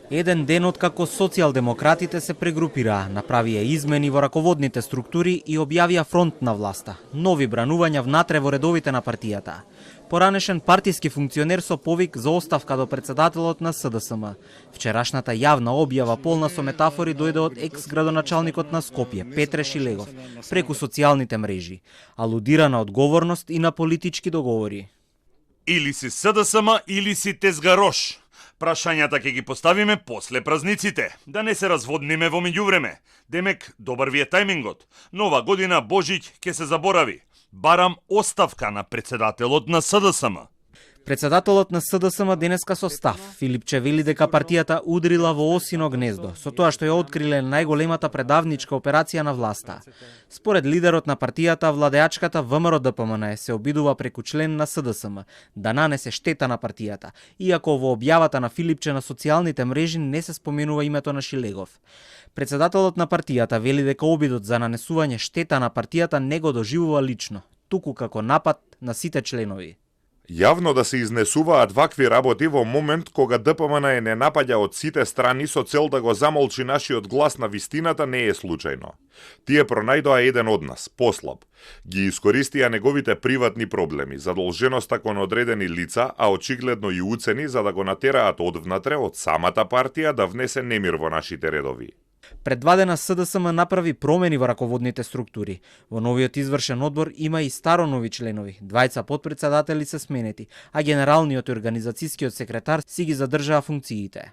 Еден ден откако социјалдемократите се прегрупираа, направија измени во раководните структури и објавија фронт на власта. Нови бранувања внатре во редовите на партијата. Поранешен партиски функционер со повик за оставка до председателот на СДСМ. Вчерашната јавна објава полна со метафори дојде од екс-градоначалникот на Скопје, Петре Шилегов, преку социјалните мрежи. Алудира на одговорност и на политички договори. Или си СДСМ, или си тезгарош. Прашањата ќе ги поставиме после празниците, да не се разводниме во меѓувреме. Демек, добар ви е тајмингот. Нова година, Божиќ ќе се заборави. Барам оставка на председателот на СДСМ. Председателот на СДСМ денеска со став. Филипче вели дека партијата удрила во осино гнездо, со тоа што ја откриле најголемата предавничка операција на власта. Според лидерот на партијата, владеачката ВМРО-ДПМН се обидува преку член на СДСМ да нанесе штета на партијата, иако во објавата на Филипче на социјалните мрежи не се споменува името на Шилегов. Председателот на партијата вели дека обидот за нанесување штета на партијата не го доживува лично, туку како напад на сите членови. Јавно да се изнесуваат вакви работи во момент кога ДПМН не напаѓа од сите страни со цел да го замолчи нашиот глас на вистината не е случајно. Тие пронајдоа еден од нас, послаб. Ги искористија неговите приватни проблеми, задолженоста кон одредени лица, а очигледно и уцени за да го натераат одвнатре од самата партија да внесе немир во нашите редови. Предвадена СДСМ направи промени во раководните структури. Во новиот извршен одбор има и старонови членови, двајца потпредседатели се сменети, а генералниот и организацијскиот секретар си ги задржаа функциите.